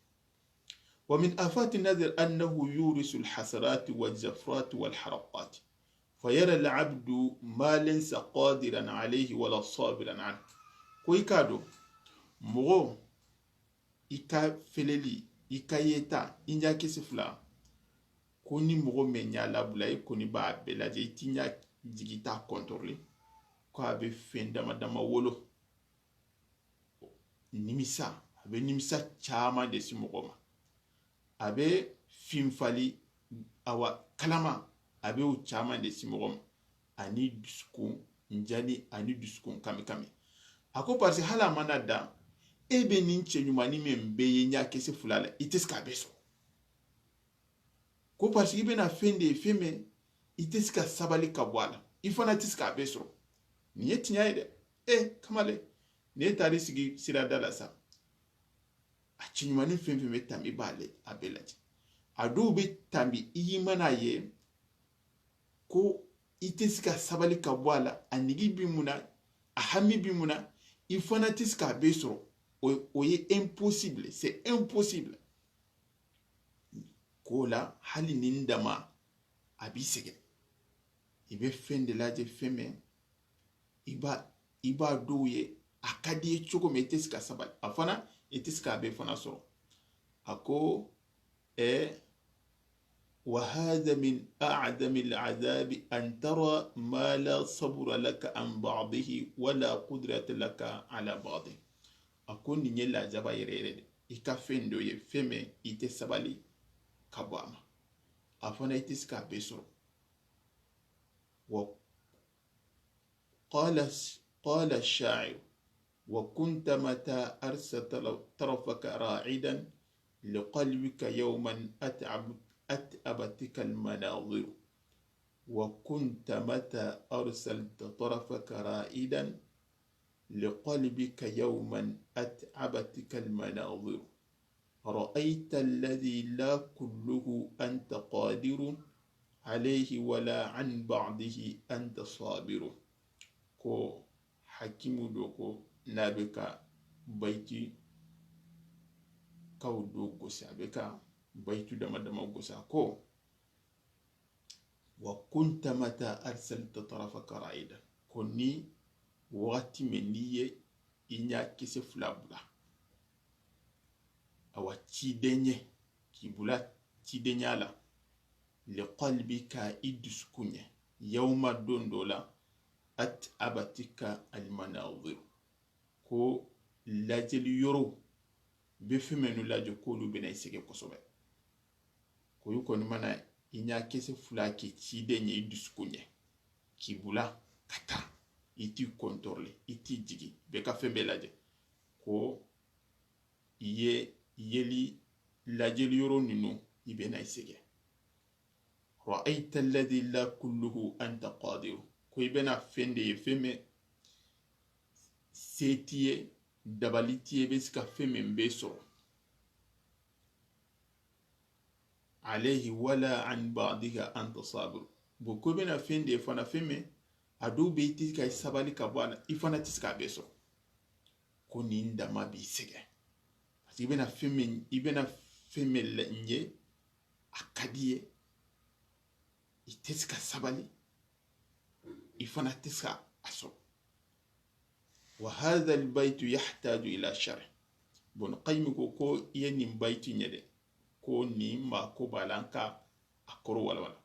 ومن آفات النظر أنه يورث الحسرات والزفرات والحرقات، فيرى العبد ما ليس قادرا عليه ولا صابرا عنه. Ko i k'a dɔn, mɔgɔ, i ka feleli, i ka yeta, i ɲa kisi fila, ko ni mɔgɔ mɛ ɲa labula, i kɔni b'a bɛɛ lajɛ, i t'i ɲa jigi, t'a contrôler, ko a bɛ fɛn dama dama wolo. Nimisa, a bɛ nimisa caman de si mɔgɔ ma. A bɛ finfali, awa, kalama, a bɛ o caman de si mɔgɔ ma. Ani dusukun jani, ani dusukun kami kami. A ko, parce que hali a mana dan, e bɛ nin cɛ ɲumanni min bɛ ye ɲa kese fila la, i tɛ se k'a bɛɛ sɔrɔ. Ko parce que i bɛna fɛn de ye, fɛn mɛ, i tɛ se ka sabali ka bɔ a la. I fana tɛ se k'a bɛɛ sɔrɔ. Nin ye tiɲɛ ye dɛ. E, kamalen, ne taar'i sigi sirada la sa. A cɛ ɲumanni fɛn fɛn bɛ tanbi, i b'a lajɛ, a bɛɛ lajɛ. A dɔw bɛ tanbi, i y'i mana ye, ko i tɛ se ka sabali ka bɔ a la, a nigi b'i mun na, a hami b'i mun na, i fana tɛ se k'a bɛɛ sɔrɔ. O, o ye impossible, c'est impossible. Ko la, hali ni n dama, a b'i sege. I be fende laje feme, i ba, i ba do ye, a kadiye cogo me, i te sika sabali. A fana, i te sika be fana soro. A ko, e, وهذا من أعظم العذاب أن ترى ما لا صبر لك عن بعضه ولا قدرة لك على بعضه. A ko ni ɲe lajaba yere yere de. I ka fendo ye feme, i te sabali ka bo a ma. A fana i te sika be soro. Wa قال، قال الشاعر: وكنت متى أرسلت طرفك رائدا لقلبك يوما أتعب، أتعبتك المناظر. وكنت متى أرسلت طرفك رائدا لقلبك يوما أتعبتك المناظر. رأيت الذي لا كله أنت قادر عليه ولا عن بعضه أنت صابر. Ko Hakimu do ko na be ka bayti kaw do gosi, a be ka baytu dama dama gosi a ko, وكنت متى أرسلت طرفك رائدا. Ko ni waxati me ni ye i ɲa kese fula bula. Awa, cideɲe, k'i bula cideɲa la. لقلبك, i dusukunɲe. Yawma, don do la, أتعبتك المناظر. Ko lajeli yoro be femenu lajo kolu be na i sege kosobe. Ko yu koni mana i ɲa kese fula ke cideɲe, i dusukunɲe, k'i bula kata, i ti contrôler, i ti jigi, be ka fembe laje. Ko i ye yeli lajeli yoro ninu, i be na i sege. رأيت الذي لا كله أنت قادر. Ko i be na fende ye feme, setiye, dabali tiye be sika feme mbe soro. عليه ولا عن بعضها أنت صابر. Bo ko i be na fende fana feme, a do be i ti ka sabali ka bo a na, i fana ti sika be soro. Ko ni ndama bi sege. Parce que i be na feme, i be na feme la ɲe, a kadiye, i te sika sabali, i fana te sika a soro. وهذا البيت يحتاج إلى شرح. Ibn Qayyim ko, ko i ye nin bayti ɲe de, ko ni ma ko balanka a koro wala wala.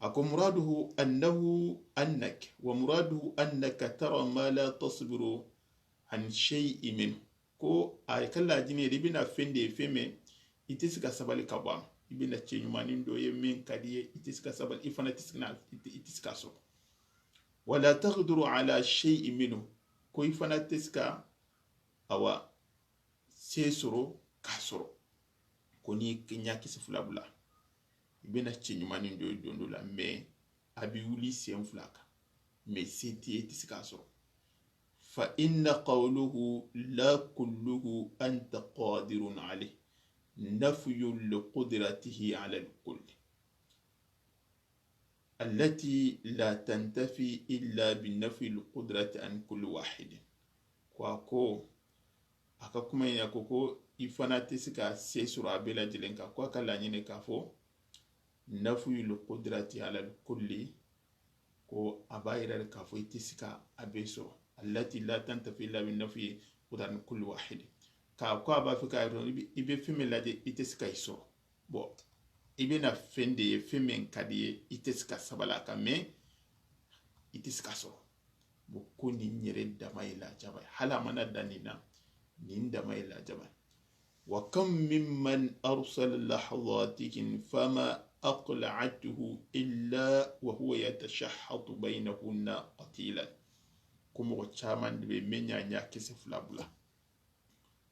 A ko, مراده أنه، أنك، ومراده أنك ترى ما لا تصبر عن شيء منه. Ko a yi kalla jine de, i be na fende feme, i te sika sabali ka bo a ma. I be na ce ɲumanin do ye men kadiye, i te sika sabali, i fana te sika na, i te, i te sika soro. ولا تقدر على شيء منه. Ko i fana te sika, awa, se soro, ka soro. Ko ni ɲa kisi fula bula. I be na ce ɲumanin do ye don do la, mais a bi wuli sen fula ka. Mais se ti ye, i te sika soro. فإن قوله لا كله أنت قادر عليه نفي لقدرته على الكل. التي لا تنتفي إلا بنفي القدرة عن كل واحد. Ko a ko, a ka kuma ya ko, ko i fana te sika se soro a be lajelen ka, ko a ka laɲine ka fo, نفي القدرة على الكل, ko a ba yira ka fo i te sika a be soro. التي لا تنتفي إلا بنفي القدرة عن كل واحد. Ka ko a ba fi ka yiro, i be, i be feme laje, i te sika i soro. Bon, i be na fende ye, feme kadiye, i te sika sabala ka, mais i te sika soro. Bon, ko ni ɲere dama i la jaba. Hala mana danina, ni dama i la jaba. وكم ممن أرسل لحظاته فما أقلعته إلا وهو يتشحط بينهن قتيلا. Ko moxo caman de be me ɲa ɲa kese fula bula.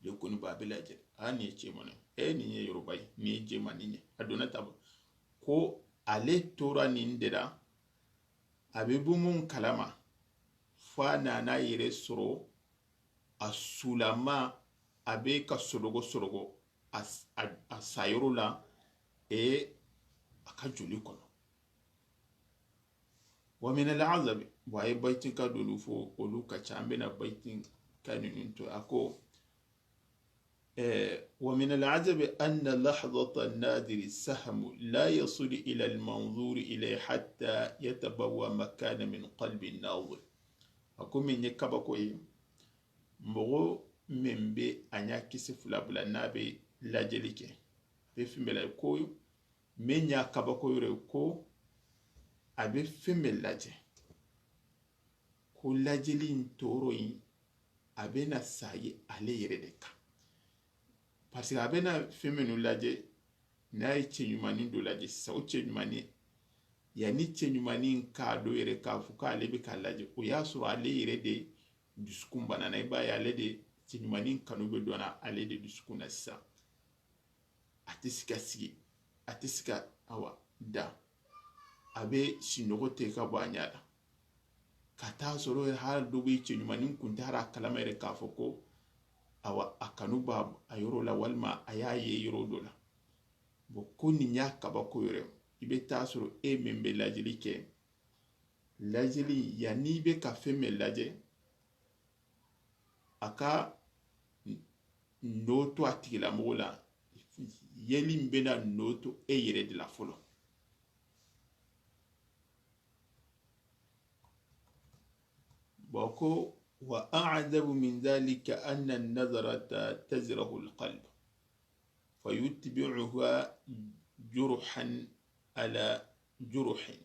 Le koni ba be laje. A ni ye cemana. E ni ye yorobay. Ni ye cemani ɲe. A dona taba. Ko ale tora ni ndera. A be bumun kalama. Fa nana yere soro. A sulama, a be ka sorogo sorogo, a, a, a sayoro la, e a ka joli kono. ومن العذاب, bon, a ye baytin ka donu fo, olu ka ca, an be na baytin ka ninun to, a ko, Eh, ومن العجب أن لحظة الناظر سهم لا يصل إلى المنظور إليه حتى يتبوأ مكانا من قلب الناظر. A ko men ɲa kabako ye, moxo men be a ɲa kisi fula bula, na be lajɛli ke, a be fembela ko, men ɲa kabako yere ko, a be fembe lajɛ, ko lajɛli in toro in, a be na sayi ale yere de kan. Parce que a be na femenu lajɛ, na ye cɛ ɲumanin do lajɛ, sa o cɛ ɲumanin, yani cɛ ɲumanin ka do yere ka fu ka ale be ka lajɛ, o y'a sɔrɔ ale yere de dusukun banana, i b'a ye ale de cɛ ɲumanin kanu be dɔnna ale de dusukun na sisan. A tɛ se ka sigi, a tɛ se ka, awa, da. A be sinɔgɔ te ka bɔ a ɲa la. Ka taa sɔrɔ yere, hali do be cɛ ɲumanin kun tɛ, hali a kalama yere k'a fɔ ko, awa, a kanu ba a yɔrɔ la, walima a y'a ye yɔrɔ dɔ la. Bon, ko nin y'a kabako yere, i be taa sɔrɔ e men be lajɛli ke, lajɛli, yani i be ka fen men lajɛ, a ka n-, nɔ to a tigilamoxo la, yeli n be na nɔ to e yere de la fɔlɔ. Bon, ko, وأعجب من ذلك أن النظرة تزرع القلب فيتبعها جرحا على جرح.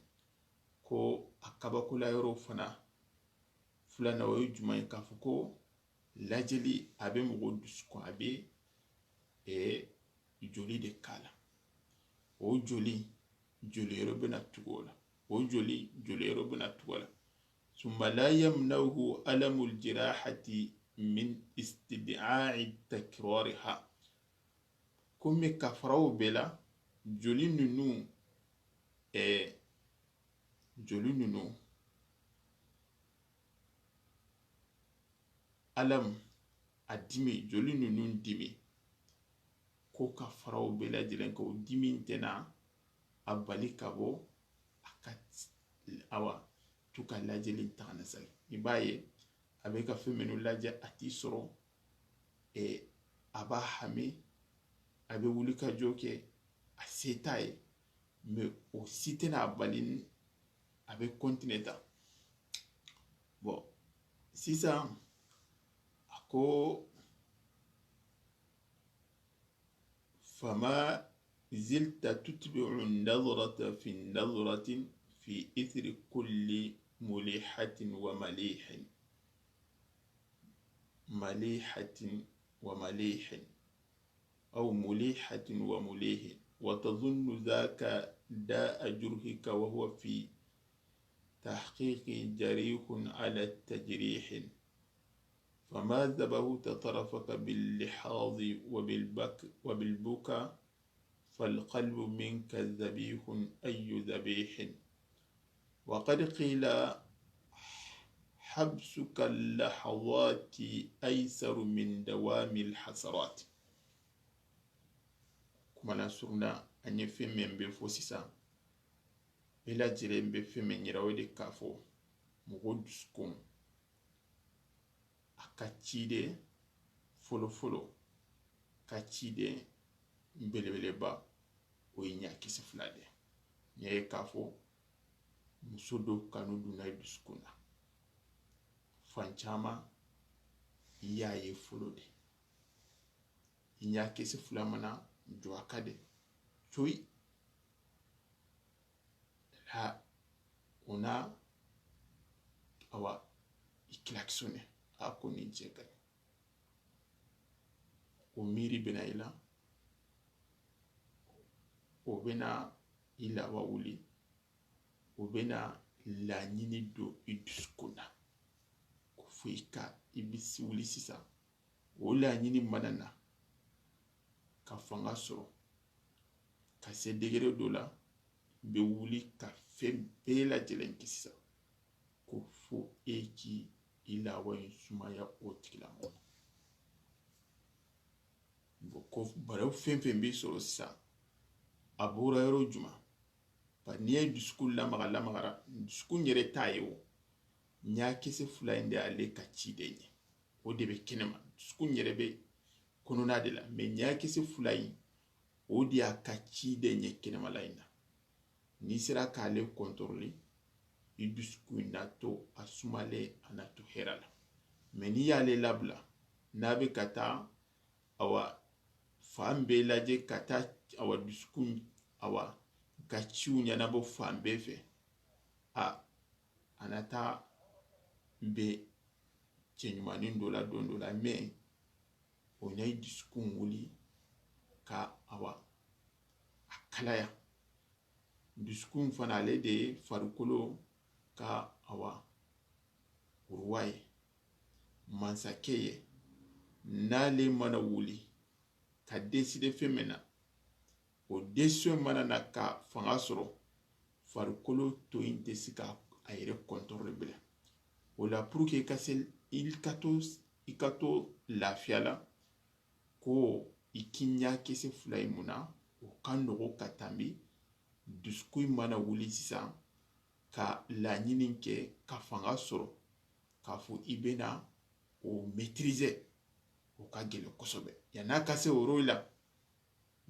Ko a kabakula yɔrɔ fana, fulana o ye juma ye, k'a fɔ ko lajɛli, a be moxo dusukun, a be, e, joli de kala. O joli, joli yɔrɔ be na tugu o la. O joli, joli yɔrɔ be na tugu o la. ثم لا يمنعه ألم الجراحة من استدعاء تكرارها. Comme ka faraw bela, joli nunu, e, joli nunu, alam, a dimi, joli nunu dimi, ko ka faraw bela jilen ko dimi ntena a bali ka bo a ka, awa, tu ka lajɛli taxana sali. I b'a ye, a be ka femenu lajɛ, a ti sɔrɔ, e, a b'a hami, a be wuli ka jo ke, a seta ye, mais o sitena a balin, a be continue ta. Bon, sisan, a ko, فما زلت تتبع النظرة في النظرة في إثر كل مليحة ومليح، مليحة ومليح، أو مليحة ومليح، وتظن ذاك داء جرحك وهو في تحقيق جريح على التجريح، فما ذبحت طرفك باللحاظ وبالبك-، وبالبكا، فالقلب منك ذبيح أي ذبيح. وقد قيل: حبسك اللحظات أيسر من دوام الحسرات. Kuma na suruna, a ɲa fen men be fo sisan, bela jere be fen men ɲera, o de k'a fo, moxo dusukun, a ka cide folo folo, ka cide belebeleba, o yi ɲa kisi fula de. Ɲa ye k'a fo, muso do kanu duna i dusukun na. Fancama, i y'a ye folo de. I ɲa kisi fula mana jo a ka de. Coyi. Ha, o na, awa, i klaxonne, a ko ni je kay. O miri bena i la, o bena i la wa wuli, o bena laɲini do i dusukun na. Ko fo i ka, i bisi wuli sisan. O laɲini mana na, ka fanga sɔrɔ, ka se degere do la, be wuli ka fen bela jelen kisi sa, ko fo e ki i lawa in sumaya o tigila mo. Bon, ko baraw fen fen bi sɔrɔ sisan, a bora yɔrɔ juma? Ba ni ye dusukun lamaga, lamagara, dusukun yere ta ye wo. Ɲa kese fula in de ale ka ci de ɲɛ. O de be kenema. Dusukun yere be kɔnɔna de la. Mais ɲakise fula yi, o di a ka ci de ɲɛ kɛnɛmala in na. Ni sera k'ale contrôler, i dusukun na to a sumale, a na to hera la. Mais ni y'ale labila, n'a bɛ ka taa, awa, fan bɛɛ lajɛ ka taa, awa, dusukun, awa, ka ciw ɲɛnabɔ fan bɛɛ fɛ, a, a na taa bɛ cɛ ɲumanin dɔ la don dɔ la, mais o na i dusukun wuli ka, awa, a kalaya. Dusukun fana, ale de ye farikolo ka, awa, roi ye, mansakɛ ye. N'ale mana wuli ka décider fɛn min na, o décision mana na ka fanga sɔrɔ, farikolo to in tɛ se ka a yɛrɛ contrôler bilen. O la, pour que i ka se, i ka to, i ka to lafiya la, ko i k'i ɲakise fula yi mun na, o ka nɔgɔ ka tanbi. Dusukun mana wuli sisan, ka laɲini kɛ, ka fanga sɔrɔ, k'a fɔ i bɛna o maîtriser, o ka gɛlɛn kosɛbɛ. Yan'a ka se o yɔrɔ la,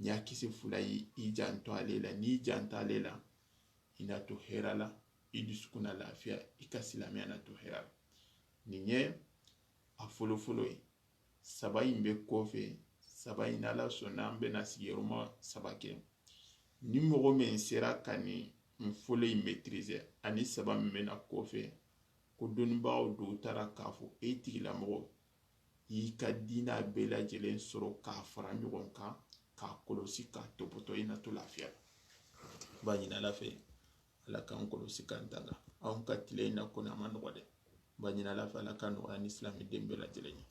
ɲakise fula yi, i janto ale la. N'i janto ale la, i na to hera la, i dusukun na lafiya, i ka silamɛya na to hera la. Nin ye a fɔlɔfɔlɔ ye. Saba in bɛ kɔfɛ, saba in, Ala sɔnna, an bɛna sigiyɔrɔma saba kɛ. Ni mɔgɔ min sera ka nin fɔlɔ in maîtriser, ani saba min bɛna kɔfɛ, ko dɔnnibagaw dɔw taara k'a fɔ, e tigilamɔgɔ, i ka diina bɛɛ lajɛlen sɔrɔ k'a fara ɲɔgɔn kan, k'a kɔlɔsi, k'a tɔpɔtɔ, i na to lafiya la. Ba ɲini Ala fɛ, Ala k'an kɔlɔsi, k'an tanga. Anw ka tile in na kɔni, a ma nɔgɔ dɛ. Ba ɲini Ala fɛ, Ala ka nɔgɔya ni silamɛ den bɛɛ lajɛlen ye.